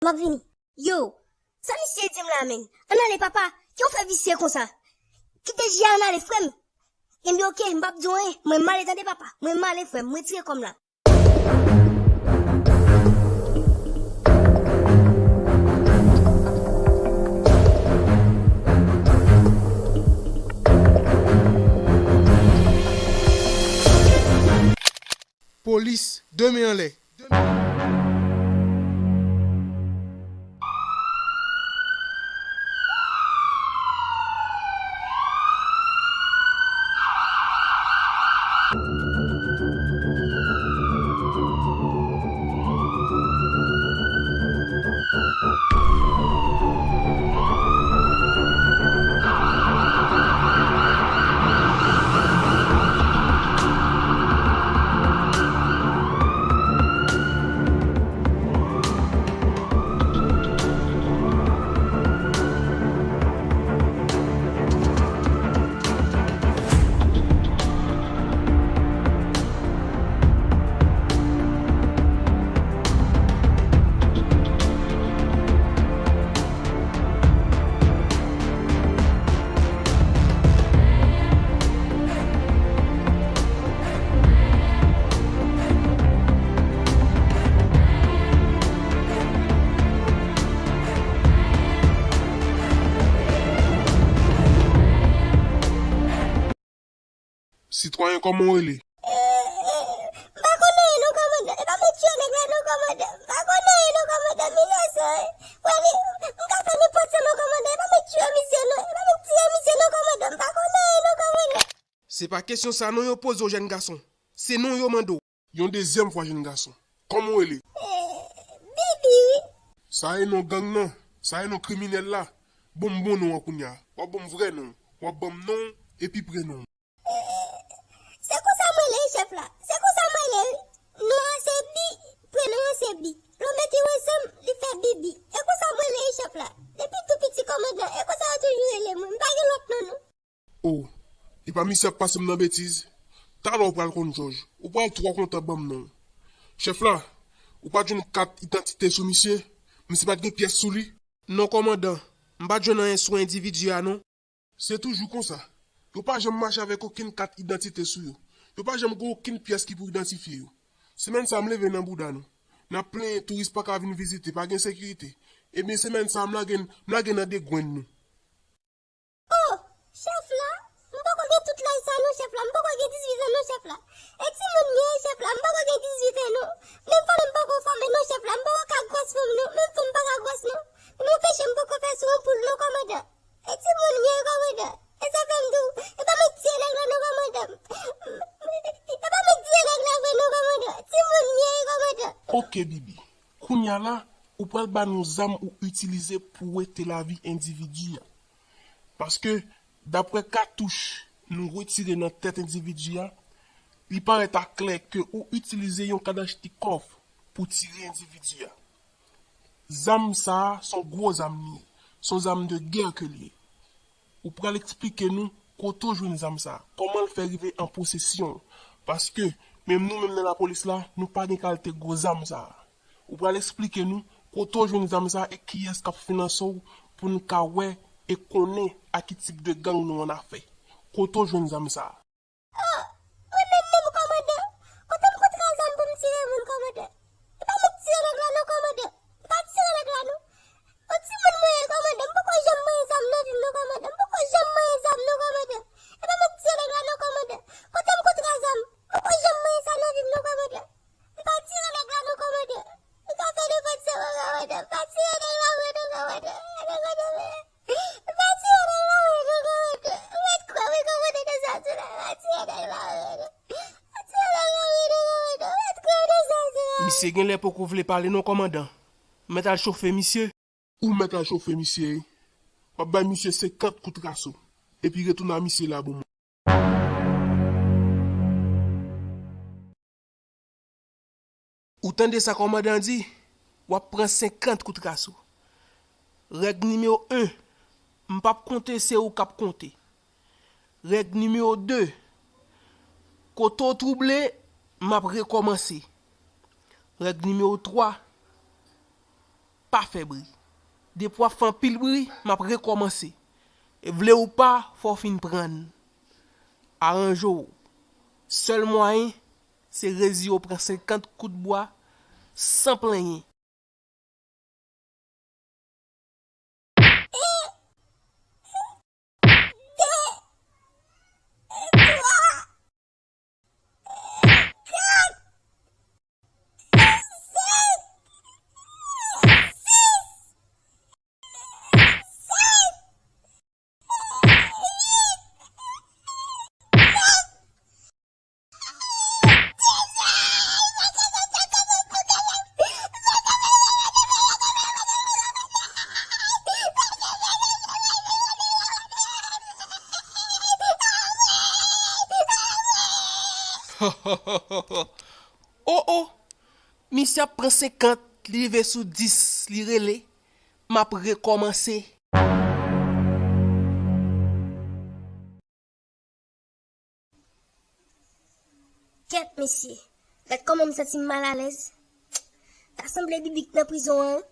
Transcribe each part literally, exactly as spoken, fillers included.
M ap vini. Yo, sa misye di m la, menm? Ann ale, papa. Ki w fè visye konsa? Kite Jiyè ann ale, frè m. Ebyen, oke, m p ap di w anyen. Mwen m ale, tande, papa. Mwen m ale, frè m. M retire kò m la. Polis, de men anlè. Sitwayen, kòman w rele? M pa konn anyen non, kòmandan. E pa mwen ki tiye nèg la non, kòmandan. M pa konn anyen non, kòmandan. Mizè san, wi, m ka fè nenpòt sa non, kòmandan. E pa mwen ki tiye misye non. E pa mwen ki tiye misye non, kòmandan. M pa konn anyen non, kòmandan. Se pa kesyon sa non yo poze w, jèn gason. Se non yo mande w. Yon dezyèm fwa, jèn gason. Kòman w rele? Eh, Bibi, wi. Sa e non gang nan. Sa e non kriminèl la. Ban m bon non an kounye a. W ap ban m vrè non w. W ap ban m non w epi prenon w. Eh, se konsa mwen rele, chèf la. Se konsa mwen rele, wi. Non an se Bi, prenon an se Bi. Lè w mete yo ansanm, li fè Bibi. E konsa mwen rele, chèf la. Depi tou piti, kòmandan, e konsa yo toujou rele mwen. M pa gen lòt non, non. O, epa misye ap pase m nan betiz. Talè w pral konn jòj. Ou pral twò kontan ban m non w. Chèf la, ou pa t jwenn kat idantite sou misye? Misye pa t gen pyès sou li? Non, kòmandan, m pa t jwenn anyen sou endividi a non. Se toujou konsa. Yo pa janm mache avèk okenn kat idantite sou yo. Yo pa janm gen okenn pyès ki pou idantifye yo. Semèn sa a m leve nan bouda nou. N ap plenyen touris pa ka vin vizite, pa gen sekirite. Ebyen semèn sa a m lage n, m lage nan degwenn nou. Oh, chèf la, m poko gen tout laj sa non, chèf la, m poko gen dizuit an non, chèf la. E timoun m ye, chèf la, m poko gen dizuit an non. Menm fanm m poko fòme non, chèf la, m poko ka gwòs fanm non, menm fanm m pa ka gwòs non. Nou peche m poko fè sou yon poul non, kòmandan. E timoun m ye, kòmandan. E sa fè m di w, e pa mwen ki tiye nèg la non, kòmandan. E pa mwen ki tiye nèg la vre non, kòmandan. Timoun m ye, kòmandan. Oke, Bibi. Kounye a la, ou pral ba nou zam ou itilize pou wete lavi endividi a. Paske, daprè katouch nou retire nan tèt endividi a, li parèt aklè ke ou itilize yon kalachnikòv pou tire endividi a. Zam sa a, se yon gwo zam li ye. Se yon zam de gè ke li ye. Ou pral eksplike nou kote w jwenn zam sa a, kòman l fè rive an posesyon w. Paske, menm nou menm nan lapolis la, nou pa gen kalite gwo zam sa a. Ou pral eksplike nou kote w jwenn zam sa a e kiyès k ap finanse w pou n ka wè e konnen a ki tip de gang nou annafè. Kote w jwenn zam sa a? Oh, mwen menm menm, kòmandan. Kote m kontre a zam pou m tire moun, kòmandan? E pa mwen k tire nèg la non, kòmandan. M pa tire nèg la non. Yon timoun mwen ye, kòmandan. M poko janm manyen zam nan vi m non, kòmandan. M poko janm manyen zam non, kòmandan. E pa mwen k tire nèg la non, kòmandan. Kote m kontre a zam? M poko janm manyen sa nan vi m non, kòmandan. M pa tire nèg la non, kòmandan. M ka fè nenpòt sa, kòmandan. M pa tire nèg la vre non, kòmandan. Kòmandan, men. M pa tire nèg la vre non, kòmandan. Ou mèt kwè mwen, kòmandan, nan sa w di la. M pa tire nèg la vre non. M pa tire nèg la vre non, kòmandan. Ou mèt kwè nan sa w di la. Misye genlè poko vle pale non, kòmandan. Mèt al chofe misye. Ou mèt al chofe misye, wi. W ap bay misye senkant kout raso. Epi retounen a misye la ban mwen. Ou tande sa kòmandan di? W ap pran senkant kout raso. Règ nimewo en, m p ap konte, se ou k ap konte. Règ nimewo de, kote w twouble, m ap rekòmanse. Règ nimewo twa, Pa fè bri. Depi w ap fè anpil bri, m ap rekòmanse. E vle ou pa, fò w fin prann. Aranje w. Sèl mwayen, se reziye w pran senkant kout bwa san plenyen. Oh, oh! Misye ap pran senkant, li rive sou dis, li rele, m ap rekòmanse. Kèt, mesye, gad kòman m santi m malalèz. Ta sanble Bibi k nan prizon an, wi.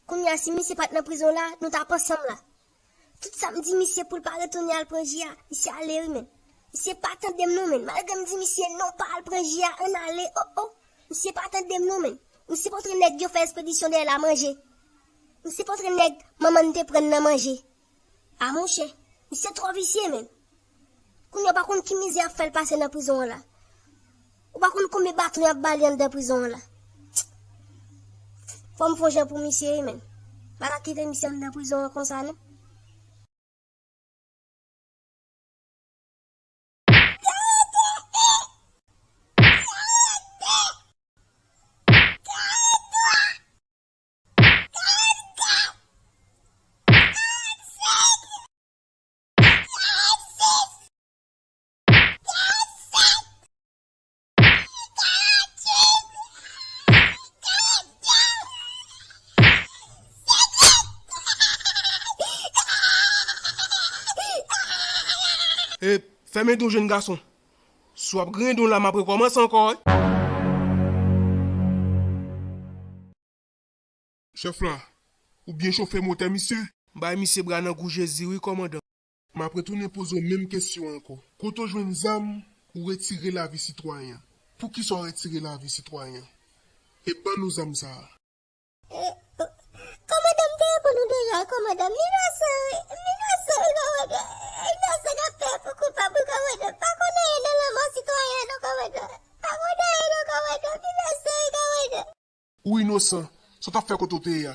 Kounye a, si misye pa t nan prizon la, nou t ap ansanm la. Tout sa m di misye pou l pa retounen al pran ji a, misye ale wi, menn. Misye pa tande m non, menn. Malgre m di misye non, pa al pran ji a, ann ale, oh, oh. Misye pa tande m non, menn. Misye montre nèg yo fè ekspedisyon dèyè l a manje. Misye montre nèg manman n te pran nan manje. A monchè, misye twò visye, menn. Kounye a w pa konn ki mizè y ap fè l pase nan prizon an la. Ou pa konn konbyen baton y ap ba li anndan prizon an la. Fò m fè yon jan pou misye, wi, menn. M pa ka kite misye anndan prizon an konsa, non. E, fèmen don jèn gason. Si w ap griyen don la, m ap rekòmanse ankò, wi. Chèf la, ou byen chofe motè misye? M bay misye bra nan gou Jezi wi, kòmandan. M ap retounen poze w menm kesyon an ankò. Kote w jwenn zam ou retire lavi sitwayen an? Poukisa w retire lavi sitwayen an? E ban nou zam sa a. E, kòmandan, m te reponn ou deja, kòmandan. M inosan wi, m inosan wi, kòmandan. Inosan k ap peye pou koupab wi, kòmandan. Pa konn anyen nan lanmò sitwayen an non, kòmandan. Pa konn anyen non, kòmandan. M inosan wi, kòmandan. Ou inosan. Sa w t ap fè kote w te ye a?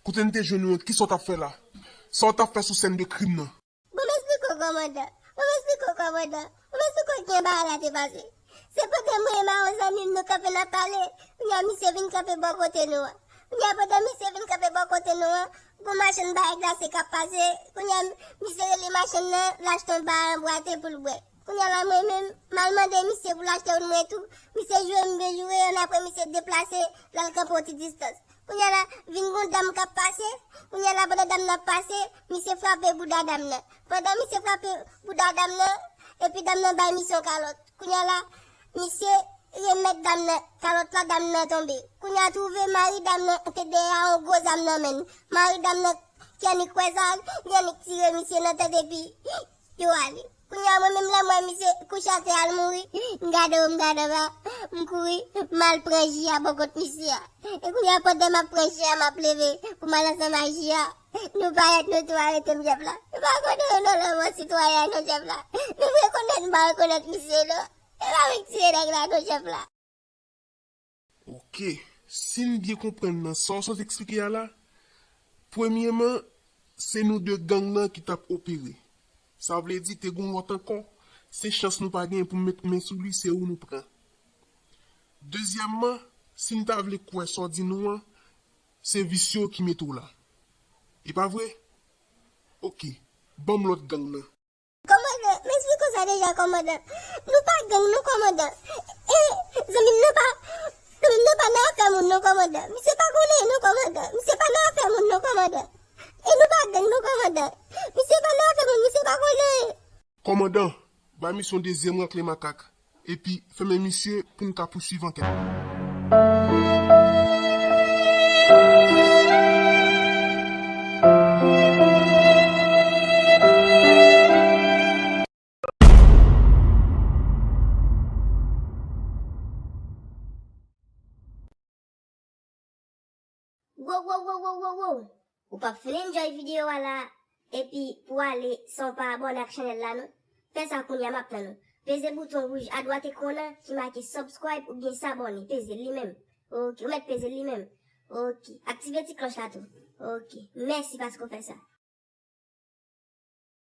Kote n te jwenn ou an, kisa w t ap fè la? Sa w t ap fè sou sèn de krim nan? Bon, m esplike w, kòmandan. Bon, m esplike w, kòmandan. Bon, m esplike w kijan bagay la te pase. Se pandan mwen e ma yon zanmi m, nou kanpe n ap pale, kounye a misye vin kanpe bò kote nou an. Kounye a pandan misye vin kanpe bò kote nou an, gon machann bagay glase k ap pase. Kounye a misye rele machann nan, l achte yon bagay an bwate pou l bwè. Kounye a la, mwen menm, m al mande misye pou l achte youn mwen tou. Misye joure m byen joure, annapre misye deplase, l al kanpe yon ti distans. Kounye a la, vin gon dam k ap pase. Kounye a la, pandan dam nan ap pase, misye frape bouda dam nan. Pandan misye frape bouda dam nan, epi dam nan bay misye yon kalòt. Kounye a la, misye remèt dam nan kalòt la, dam nan tonbe. Kounye a, twouve mari dam nan te dèyè a yon gwo zam nan men l. Mari dam nan, Kenny kwè sa, Kenny tire misye nan tèt epi yo ale. Kounye a mwen menm lè m wè misye kouche atè a l mouri, m gade w, m gade anba, m kouri, m al pran ji a bò kot misye a. E kounye a pandan m ap pran ji a, m ap leve pou m al ansanm ak ji a. Nou parèt, nou tou arete m, chèf la. Nou pa konnen non lanmò sitwayen an non, chèf la. Nou rekonèt, m pa rekonèt misye non. E pa mwen k tiye nèg la non, chèf la. Oke, si n byen konprann nan sa w sot eksplike a la, premyeman, se nou de gang nan ki t ap opere. Sa vle di te gon lòt ankò, se chans nou pa genyen pou n met men sou li, se ou nou pran. Dezyèmman, si n ta vle kwè sa w di nou an, se visye w ki mete w la. E pa vre? Oke, ban m lòt gang nan. Kòmandan, m esplike w sa deja, kòmandan. Nou pa gang non, kòmandan. E zanmi m nan pa, zanmi m nan pa nan afè moun non, kòmandan. Misye pa konnen non, kòmandan. Misye pa nan afè moun non, kòmandan. E nou pa gang non, kòmandan. Misye pa nan afè moun, misye pa konnen. Kòmandan, bay misye yon dezyèm rakle makak. Epi fèmen misye pou n ka pouswiv ankèt. Wow, wow, wow, wow, wow, wow. Ou p ap fin enjoy videyo a la, epi pou ale san w pa abòne ak chanèl la non. Fè sa kounye a, m ap tann ou. Peze bouton wouj adwat ekran an ki make subscribe oubyen s'abonner. Peze li menm. Ok, ou mèt peze li menm. Ok, aktive ti klòch la tou. Ok, mèsi paske w fè sa.